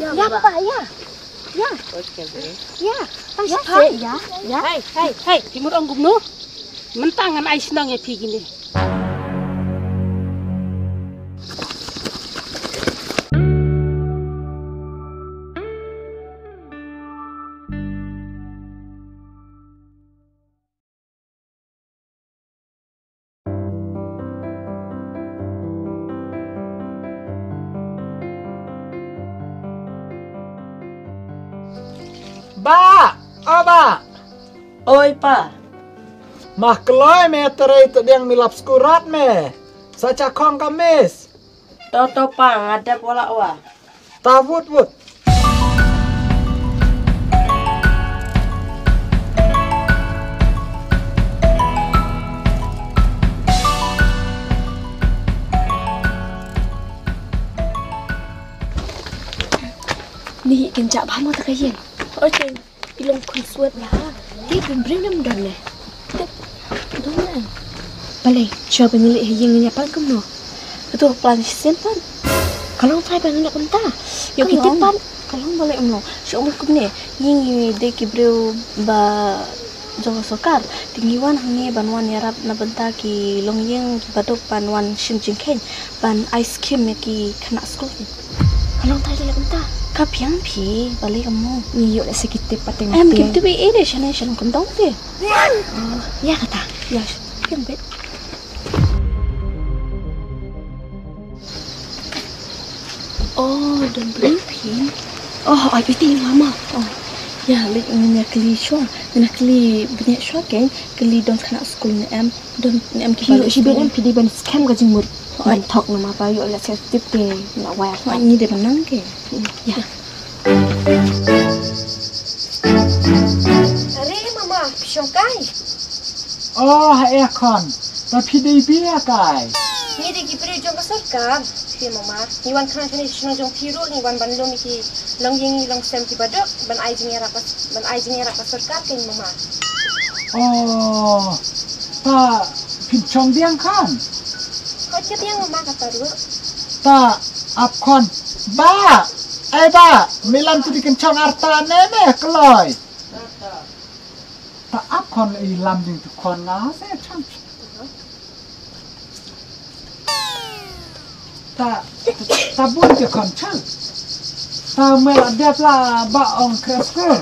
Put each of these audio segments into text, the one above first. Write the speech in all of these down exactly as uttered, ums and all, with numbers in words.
Ïa, pa, ïa. Ïa. Ïa. Tang sha pha, ïa. Ïa. Hei, hei, hei, phi mut ong kumno? Mynta ngan ai shnong ïa phi kine. Bah! O bah! Oi pa. Mah kloi me trei te diang mi lap skurat me. Sa cha khong ka miss. To to pa, nga dep wala wa. Ta wut wut. Ni kin chak ba mo ta ka ïing. Oi, kin. Ki long khun suat la. Te pynbring nam don ne. Te don ne. Balei, sha ba ngi leh ha ïing ngi ïa pan kumno. Ka tu plan shisien pan. Ka long tai ba ngi na kumta. Ïoh ki tip pan. Ka long balei em long. Sha um kumne. Ïing ngi dei ki briew ba jong ka sorkar. Te ngi wan hangne ban wan ïarap na bynta ki longïing kiba duk ban wan shim jingkheiñ. Ban ai skim ïa ki khynnah skul. Ka long tai leh kumta. Ka biang phi, balei ka mo. Ngi ïoh leh sa ki tip pateng. Em, ki tip ei ei de shane shalong kyndong te. Oh, ïa kata. Ïa, biang bit. Oh, don briew phi. Oh, ai phi ti mama. Oh. Ïa, leh ngin ïa kylli shuwa. Ngin ïa kylli bniah shuwa kein, kylli don khynnah skul ne em. Don ne em ki ba leh skul. Phi dei ban skhem ka jingmut. Ban thok namar ba ïoh leh sa tip te na wai. Ngi dei ban nang ke. Ïa. Are mama, phi shong kai? Oh, ha ïa khon. Ta phi dei bia kai? Ngi dei ki briew jong ka sorkar. Phi mama, ngi wan khnang kane shnong jong phi ruh, ngi wan ban lum ïa ki longïing longsem kiba duk ban ai jingïarap, ban ai jingïarap ka sorkar kein mama. Oh, ta phin shong biang khon? Hooid ka biang mama kata ruh. Ta ap khon. Bah! Ai bah! Me lam tu di kin shong arta ne me kloi. Ta ap khon, i lam jingtu khon nga se chang. Ta, ta bun te khon chang. Ta me la dep la ba ong kres kur.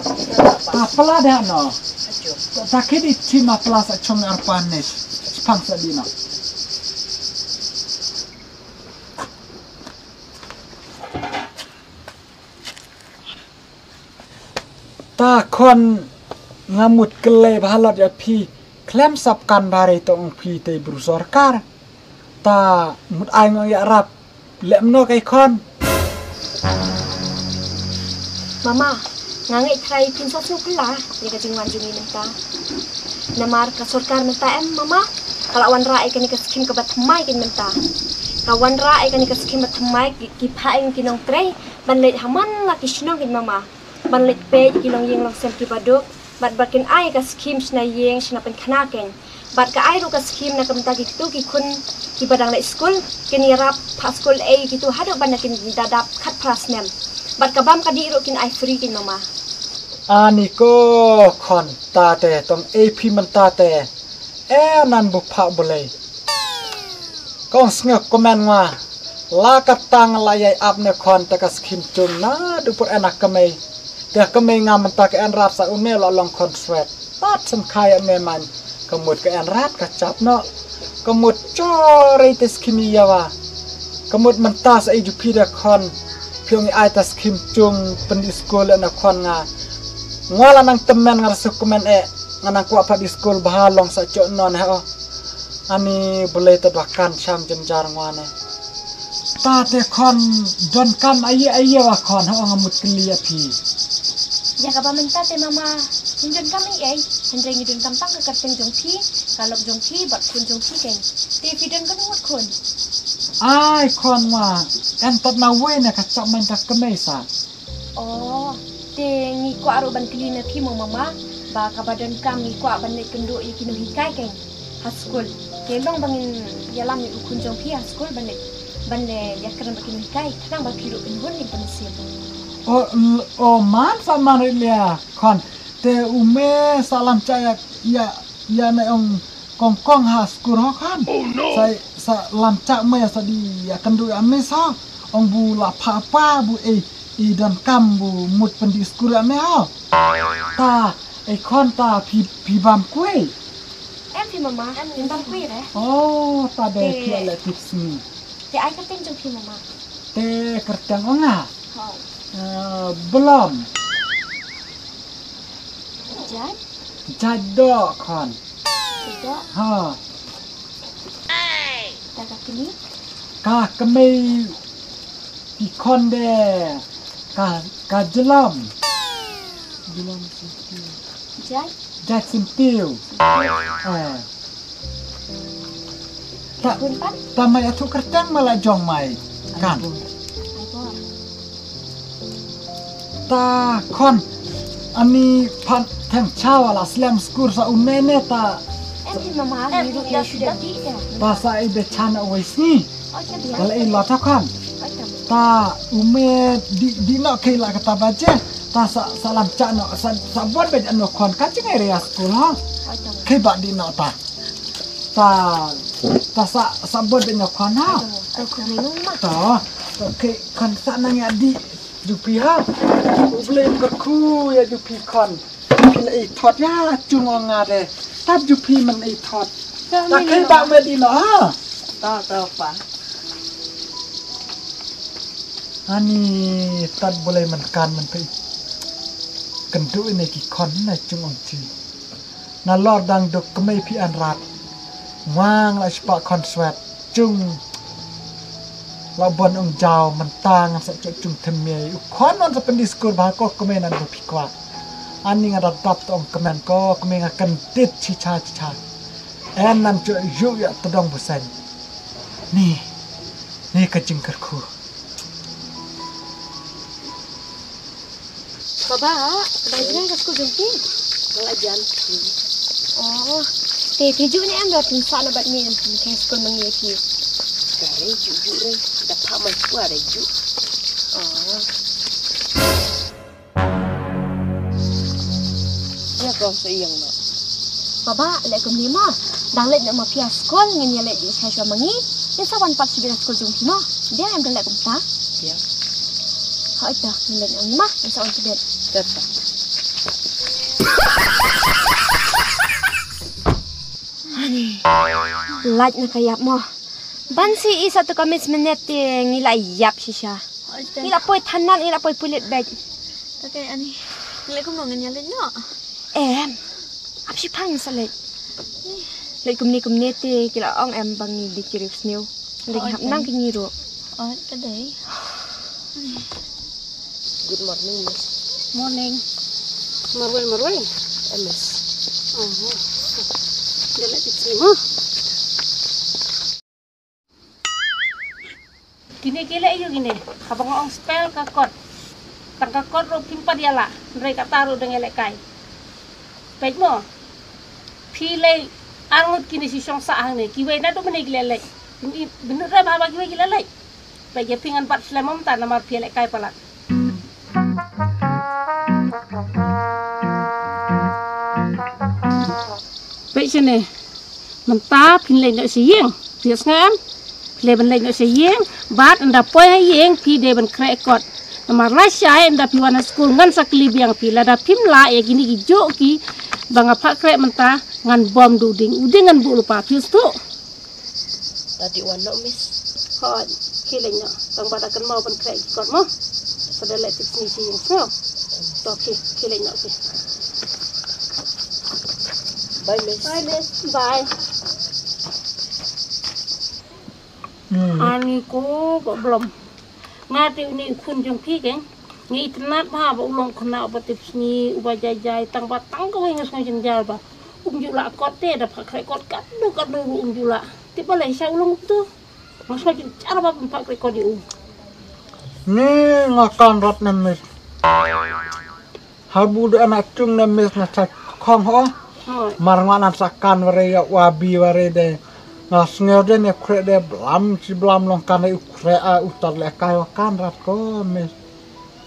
Ta pla de no. Ta, ta kidi chi ma pla sa chong arpan ne. Pang sa di no. Ta khon nga mut kylli ba halot ïa phi khlem sap kan bare to ong phi te bru sorkar. Ta mut ai ngong ïa rap lem no kai khon. Mama, nga ngai trai pin sa su kla ïa ka jingwan jong ngi mynta. Namar ka sorkar mynta em mama, ka la wanrah ïa kane ka skim kaba thymmai kein mynta. Ka wanrah ïa kane ka skim ba thymmai ki, ki pha ïa ki nongtrei ban leit ha man la ki shnong kein mama. Ban leit peit ki longïing longsem kiba duk, bad ba kin ai ka skim shna ïing shna pynkhana kein. Bad ka ai ruh ka skim na ka bynta kitu ki khun kiba dang leit skul, kin ïarap phah skul ei kitu haduh ban da kin da dap khatphra snem. Bad ka bam ka dih ruh kin ai free kein mama. Ani ko khon ta te tong ei phi mynta te. E nan bu phah bulei. Kong sngewkmen nga. La ka tang la ïai ap ne khon te ka skim chung na du pur en a kmei. Te kmei nga mynta ka en rat sa une la long khon swet. Pat sem khai me man. Ka mut ka en rat ka chap no. Ka mut chorei te skim i yawa. Ka mut mynta sa i ju phi de khon. Phi ong i ai ta skim chung pyn i skul na khon nga. Nga la nang tymmen nga sngewkmen e. Nga nang kwah pat i skul bha long sa choh non he o. Ani bulei ta dwa kan sham jynjar ngwa ne. Ta te khon don kam aye aye wa khon ha nga mut kylli ïa phi. Ïa kaba mynta te mama, ngim don kam ei ei, hynrei ngi don kam tang ka kyrteng jong phi, ka lok jong phi, bad khun jong phi kein. Te phi don kano ngut khun? Ai khon wa, en pat na wei ne ka chap man ka kmei sa. Oh, te ngi kwah ruh ban kylli na phi mo mama, ba kaba donkam ngi kwah ban leit kynduh ïa ki nonghikai kein ha skul. Te long ba ngin ïalam ïa u khun jong phi ha skul ban leit, ban leit ïakren bad ki nonghikai, khnang ba phi ruh phin hun ïa ka mynsiem. O, l- o man sa man ri lia khon. Te u me sa lam cha ya ya ya ne ong kong kong ha skur ho khon. Sa sa lam cha me sa di ya kendu ya me sa. Ong bu la pha pa bu e i don kam bu mut pendi skur ya me ho. Ta e khon ta phi phi bam kwe. Em phi mama, em bam kwe re. Oh, ta de phi le tips ni. Te ai ka ten jong phi mama. Te kerteng ong nga. Hoi. Eh, belum. Jai? Jai dok khon. Jai dok? Ha. Dah ka kini? Ka kemei ki khon de. Ka, ka jelam. Jelam senti. Jai? Jai senti. Eh. Ta, ta mai atu kerteng mala jong mai kan. Ta khon ani phan theng chawa la slem skur sa umene ta. Em hi mama ni ru ya shuda di ya. Ta sa ibe chan away sngi. Kala i la ta khon. Ta ume di di no ke la kata baje. Ta sa salam cha no sa sa bon be no khon ka chingai ria skul ha. Ke ba di no ta. Ta ta sa sa bot de nga khwan ha. To khwan ni nung ma. Ta ta ke khwan sa nang ya di ju phi ha. U ble ka khu ya ju phi khwan. Phi na i thot ya chung ong nga de. Ta ju phi man i thot. Ta ke ba me di no ha. Ta ta pa. Ani tat bulai man kan man phi. Kendu ini ki khon na chung ong chi. Na lor dang duk kemei phi an rat. Wang la spa khon swet. Chung la bon ong jaw mentang sa chung chung themei. U khon non sa pendiskur ba ko kemei nan bu phi kwa. Ani nga da dap to ong kemen ko kemei nga kendit chi cha chi cha. En nan chu yu ya tedong bu sen. Ni, ni ka jingkyrkhu. Baba, ka dai jngai ka skul jong ki. Ka la jan. Oh. Te te ju ne em da tin sa na bat ne em tin ke skul mang ne ki. Ka re ju ju re. Da pa mai kwa re ju. Oh. Ïa kong sa ïeng noh. Baba, leh kumne mo. Dang leit noh ma phi ha skul, ngin ïa leit dih sha shuwa ma ngi. Ngin sa wan pat shibit ha skul jong phi mo. Biang em da leh kumta. Biang. Hooid to, ngin leit noh ma, ngin sa wan shibit. Tet to. Lait na ka ïap mo. Ban si i sa tu ka mis minit te ngi la ïap shisha. Ngi la poi thanan, ngi la poi pulit bek. Okay, ani. Leh kumno ngin ïa leit noh? Em. Ap shi phang sa leit. Leit kumne kumne te ki la ong em ba ngi dei ki riewsniew. Leit ki riewsniew. Leit hap nang ki ngi ruh. Oh, ka dei. Good morning, miss. Morning. Marwei, marwei. Eh, miss. Oh. Dah lah kecil, ha? Kine ki leh ïa kine. Haba nga ong spell ka kot. Tang ka kot ruh phim pat ïa lah. Hynrei kata ruh dang ïa lehkai. Peit mo. Phi leh ar ngut kine shi shong sah hangne. Kiwei naduh mynne ki leh leh. Bynrem haba kiwei ki leh leh. Peit ïa phi ngan bat slem mo mynta namar phi lehkai palat. Peit shane. Mynta phin leit noh sha ïing. Phi ïohsngew em? Phi leit ban leit noh sha ïing. Bad ynda poi ha ïing phi dei ban khreh kot. Namar lashai ynda phi wan ha skul ngan sa kylli biang phi lada phim lah ïa kine ki juh ki ba nga phah khreh mynta ngan bom da u dieng. U dieng ngan buh lypa phi sngewthuh. Tadi wan noh, miss. Hooid, khie leit noh. Tang ba da kynmaw ban khreh ki kot mo. Sa da leh tip sni shi ïing sngewthuh. To khie, khie leit noh khie. Bye, miss. Bye, miss. Bye. Hmm. Ani ko ko blom. Nga te une u khun jong phi keng. Ngi itynnad bha ba u long khynnah uba tipsngi, uba jai jai, tang ba tang kawei nga sngew jynjar ba um ju lah kot te, da phah khreh kot katno katno ruh um ju lah. Te balei sha u long kumto? Nga sngew jynjar ba phah khreh kot ïa u. Ni nga kan rat ne miss. Habu da anak chung ne miss na sa khong ho. Hoi. Mar nga nan sa kan ware ïa wa bi ware de. Nga sngew de ne khreh de blam si blam long kan u khreh a u tat lehkai wa kan rat ko miss.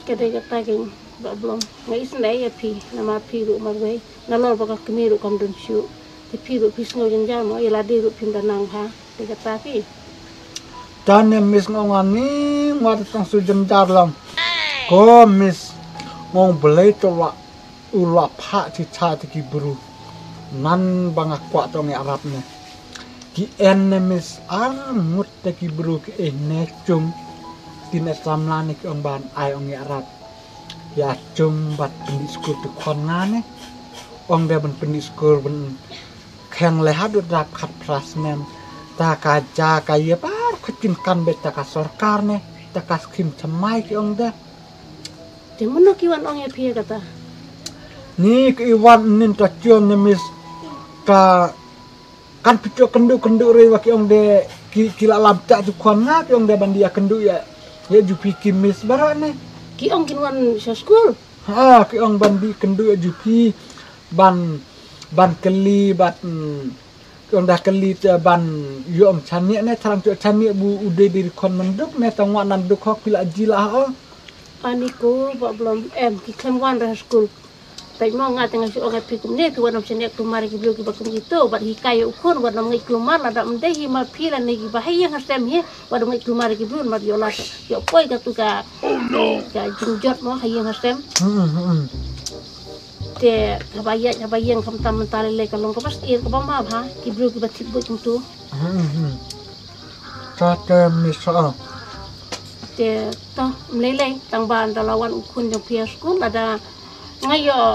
Ka dei kata kein, Bah Blom. Nga isynei ïa phi, namar phi ruh marwei. Nalor ba ka kmie ruh kam don shuh. Te phi ruh phi sngew jynjar mo, ïa lade ruh phim da nang bha. Dei kata phi. Tang ne Miss nga ong ani, nga te tang sngew jynjar lang. Ko Miss, nga ong balei to la u la phah chicha te ki bru. Nan ba nga kwah to ong ïarap ne. Ki enemies ar ngut te ki bru ki eh ne chung. Tin e samla ne ki ong ban ai ong ïarap. Ïa chung bad pyni skul te khon nga ne. Ong de ban pyni skul ban kheng le haduh dap khatphra snem. Ta ka ja ka ïa bar khuid kin kan bet ta ka sorkar ne. Ta ka skim thymmai ki ong de. Te mano ki wan ong ïa phi ïa kata? Ni ki wan nin ta chiom ne Miss ka kan pito kyndu kyndu re wa ki ong de ki ki la lam ta ju khon nga ki ong de ban dia kyndu ïa ïa ju phi ki Miss baroh ne. Ki ong kin wan sha skul. Ha ki ong ban di kyndu ïa ju phi ban ban kylli ban mm, Ki ong da kylli te ban ïoh ym chaniah ne thrang te chaniah bu u dei dei khon manduk ne tang wa nanduk hok phi la ji la ha o. Ani ko Bah Blom em ki khlem wan ra skul. Peit mo nga te nga shu ong ïa phi kumne phi wat ym chaniah kulmar ïa ki briew kiba kum kito bad hikai ïa u khun wat ym ngeit kulmar lada ym dei hi ma phi lane kiba ha ïing ha sem hi wat ym ngeit kulmar ïa ki briew namar ïoh lad ïoh poi katu ka ka jingjot mo ha ïing ha sem. Hmm, hmm. Te haba ïaid haba ïeng khamtam mynta lei lei ka long kaba sdien kaba map ha ki briew kiba thip buit kumtu. Hmm, hmm. Ta te Miss ha. Te to ym lei lei tang ba ynda la wan u khun jong phi ha skul lada nga ïoh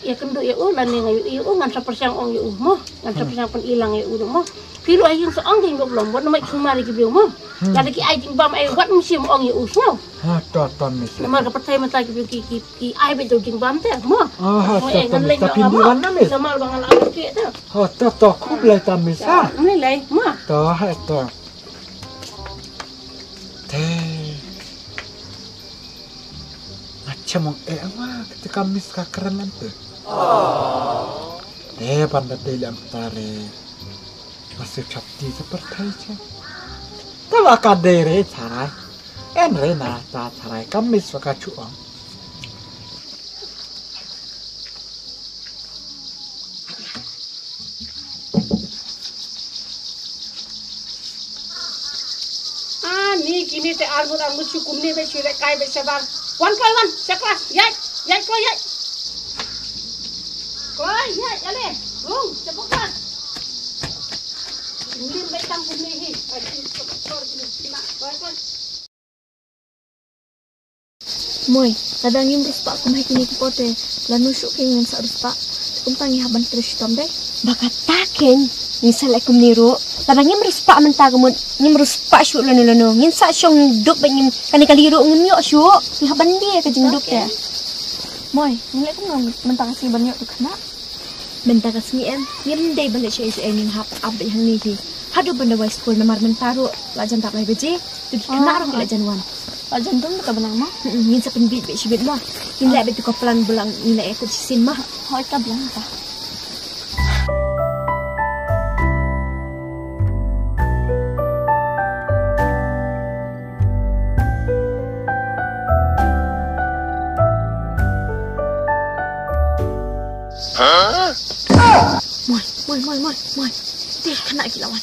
ïakynduh ïa u lane nga ïoh ïa u ngan sa pyrshang ong ïa u mo ngan sa pyrshang pyn-i lang ïa u mo. Phi ruh ha ïing sa ong kein Bah Blom wat ym ngeit kulmar ïa ki briew mo. Lada ki ai jingbam ai wat ym shym ong ïa u sngew. Ha to to Miss. Namar ka pyrthei mynta ki briew ki ki ki ai beit da u jingbam te mo. Ah, ha to to Miss. Tapi di wan na Miss. Namar ba nga la ong ki te. Ha to to khublei ta Miss ha. Ym lei lei mo. To ha to. Te. Nga chem ong eh ma kata ka Miss ka kren em te. Te ban da dei lem tare. Masih chap ti sa pyrthei che. Te wa ka dei re tharai. En re na ta tharai ka Miss wa ka chu ong. Ani kine te arngut arngut shu kumne beit shu lehkai beit shabar. Wan kloi wan sha klas ïaid ïaid kloi ïaid. Kloi ïaid ale rung sha klas. Lim beit tang kumne hi. Ai ki sor ki ma kloi kloi. Moi, lada ngim riewspah kum ha kine ki por te, lano shuh kein ngin sa riewspah. Te kumta ngi hap ban trei shitom dei. Ba kata kein, ngin sa leh kumne ruh. Lada ngim riewspah mynta ka mut, ngim riewspah shuh lano lano. Ngin sa shong duk ba ngim kane kali ruh ngim ïoh shuh. Ngi hap ban die ka jingduk te. Moi, ngin leh kumno mynta ka sngi ban ïoh tu khynnah. Mynta ka sngi em, ngim dei ban leit sha ïing sha ïing, ngin hap ap beit hangne hi. Haduh ban da wai skul namar mynta ruh la jan dap lai baje, tu ki khynnah ruh ki la jan wan. La jan dum ka bnang ma? Mm, ngin sa pynbieit beit shibit ma. Ngin leh beit tu ka plan bulang ngin leh kut shisien ma. Hoi ka blang ka. Moi, moi, moi, moi, moi. Te khynnah ki la wan.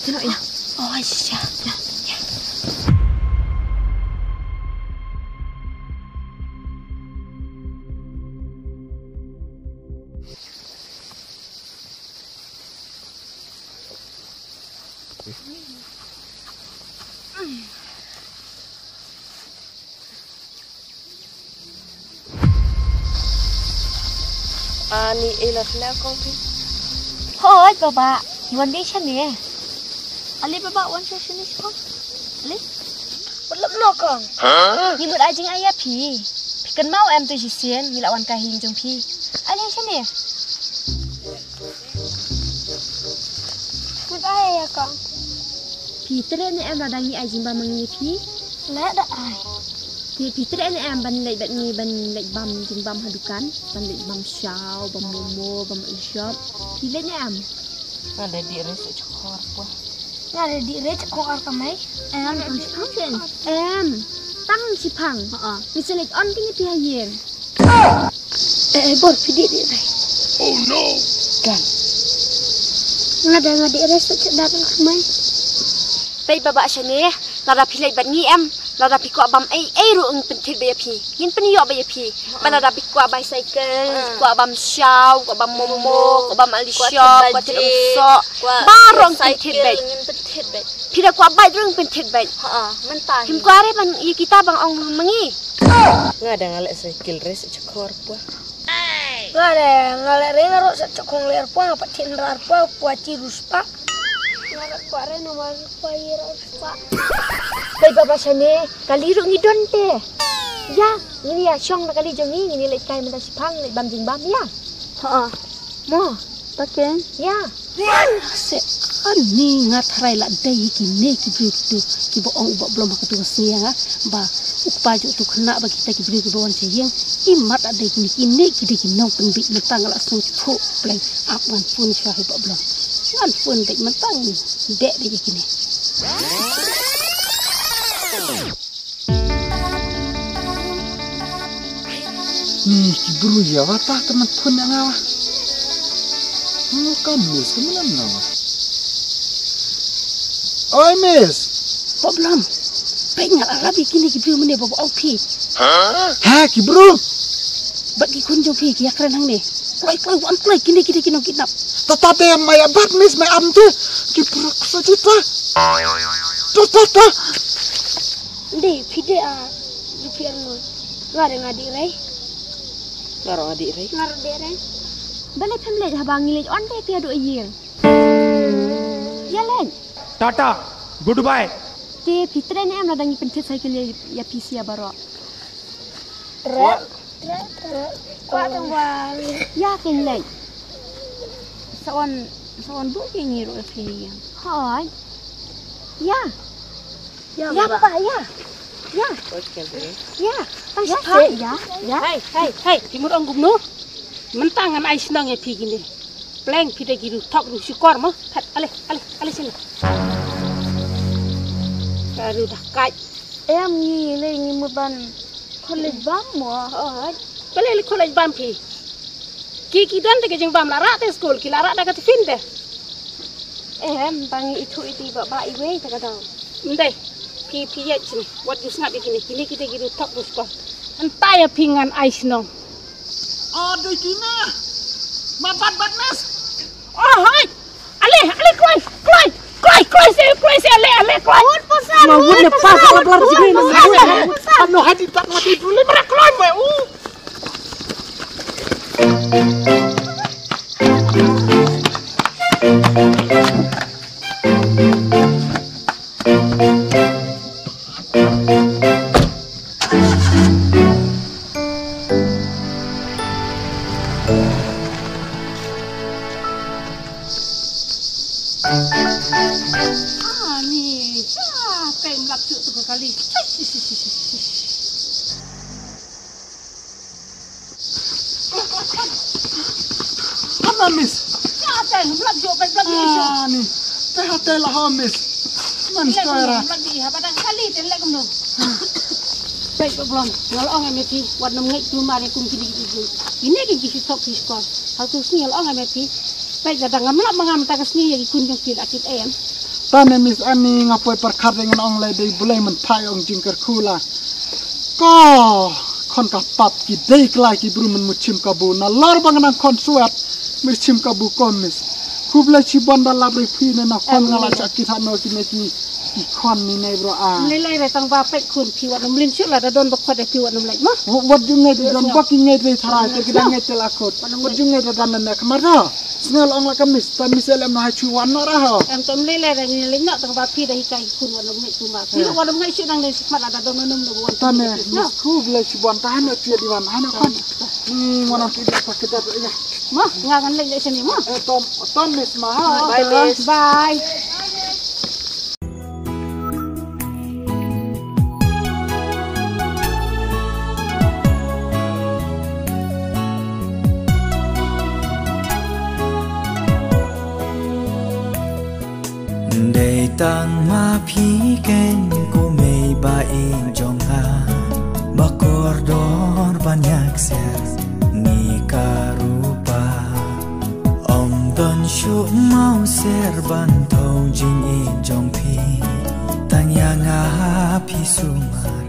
Khynnah ïa. Oh, shisha. Ïa, ïa. Ani ila sna kong phi. Hoi baba, wan dei shane. Ali baba wan sha shane shkong. Ali. Ulap no kong. Ni mut ajing aya phi. Phi kan mau em tu jisien, ni la wan ka hin jong phi. Ali shane. Mut ai ïa kong. Phi treh ne em lada ngi ai jingbam ma ngi phi? Leh da ai. Phi, phi treh ne em ban leit bad ngi ban leit bam jingbam ha dukan, ban leit bam shaw, bam momo, bam ïa shop. Phi leit ne em? Nga leit dih re sa chkhor pua. Nga leit dih re chkhor ka mai. Em, em. Tang shi phang. Ha. Ngi sa leit on kine phi ha ïing. Eh, eh, bor phi dih dih rai. Oh no. Kan. Nga da nga dih rai sa chedat mai. Peit baba shane, lada phi leit bad ngi em, lada phi kwah bam ei ei ruh ngin pynthit bad ïa phi. Ngin pynïoh bad ïa phi. Ba lada phi kwah bicycle, kwah bam shaw, kwah bam momo, kwah bam ali shop, kwah thit umsoh. Baroh ngin pynthit bad. Phi da kwah bike ruh ngin pynthit bad. Ha, mynta. Phim kwah re ban ïa kita bang ong ma ngi. Nga da nga leh cycle race chakor pua. Nga da nga leh re nga ruh sa chakong ler pua nga pat thin rar pua pua chi rus pa. Nga da kwah re no ma pua ïa rus pa. Bai baba shane kali ruh ngi don te. Ya, ngin ïa shong na kali jong ngi ngin ïa leit kai mynta shi phang leit bam jingbam ya. Ha. Mo. Bakeng. Ya. Se ani nga tharai la dei hi kine ki briew kitu kiba ong u Bah Blom ha katu ka sngi ïa nga ba u kpa jong utu khynnah ba kita ki briew kiba wan sha ïing. Imat la dei kine, kine ki dei ki nongpynbiej mynta nga la sngewthuh pleng. Ap ngan phone shuwa ha u Bah Blom. Ngan phone beit mynta ngi dei dei kine. Ni ki briew ïa wa ta ka man phone ïa nga wa. Oh, ka miss ka man nga wa. Oi miss. Bah Blom. Peit nga la lap ïa kine ki briew mynne ba ba ong phi. Ha ki briew. Bad ki khun jong phi ki ïa kren hangne. Kloi kloi wan kloi kine kine ki nongkidnap. Ta ta te ma ïa bat miss ma am te. Ki briew sa jita. Ta ta ta. Dei phi dei a. Dei phi ar mo. Nga dei nga dei rei. Nga ruh nga dei rei. Nga ruh dei rei. Balei phim leit haba ngi leit on te phi haduh ïing. Ïa leit. Tata. Goodbye. Te phi trei ne em lada ngi pynthit cycle ïa ïa phi sia baroh. Trei. Trei trei. Kwah tang wal. Ïa kin leit. Sa on sa on bu ki ngi ruh phi ïa. Hoi. Ïa. Ïa, ya, ba. Ba, ya. Ya. Ya. Tang ya, sha, ya. Ya. Hai, hai, hai, ki mut ong kumno? Mynta ngan ai shnong ïa phi kine. Pleng phi da ki ruh thok ruh shukor mo. Phet, ale, ale, ale sini. Ka ruh dah kai. Em ngi le ngi mut ban. College bam mo, hoi. Pele li college bam phi. Ki ki don te ki jing bam la rat te school ki la rat da ka tiffin te. Em bang itu iti ba ba iwe te ka dau. Ndai. Phi phi ya chini. Wat ju sngap ikini. Kini kita ki du tok bus ko. Antai ya phi ngan ai shnong. Ada kini. Ma bat bat mes. Oh, hai. Ale, ale, kloi, kloi, kloi, kloi, se, kloi, se, ale, ale, kloi. Wut pasal, wut pasal, wut pasal, wut pasal. Ano hadi tak mati dulu, mara kloi, mai, uh. Ani, ah, peng lap tu tu kali. Hana miss. Ya, teng, blak jo, blak jo. Ah, ni. Teh hotel ha miss. Man stoira. Blak di ha padang kali, teng lek kumno. Pek blong. Ngal ong em ti, wat nam ngai tu mare kum kidi kidi. Ini ki kisi sok ki skor. Hal tu sni ngal ong em ti. Pek da ngam lap mangam ta ka sni ya ki kun jong ki la kit em. Tane miss ani nga poi perkhat dengan ong lai dei bulai mentai ong jingker kula. Ko khon ka pap ki dei klai ki bru men muchim kabu na lor bang nang khon suat muchim kabu ko miss. Khublei chibon da lab ri phi ne na khon nga la chak ki thano ki ne ki ki khon ni ne bro a. Ni lai re tang ba pek khun phi wat nam lin shu la da don ba khot de phi wat nam lai ma. Wat ju ngai de don ba ki ngai de tharai te ki da ngai te la khot. Wat ju ngai de dan ne khmar da. Sngal ong la ka miss ta miss elem na ha chu wan no ra ho. Em tom lai lai re ngi lai no tang ba phi da hi kai khun wat nam ngai tu ma. Phi wat nam ngai shu dang de khmat la da don nam ne. Tane, miss, khublei chibon ta hano chia diwan, hano kon. Ni mona ki dia pakai dah ya. Ma, nga kan lek lek sini ma. Eh, tom, tom miss ma ha. Bye miss. Bye. Dei tang ma phi ken ko mei ba i jong ha. Ser ni ka rupa, ym don shuh mawser ban thaw jingïeit jong phi. Tang ïa nga phi sumar,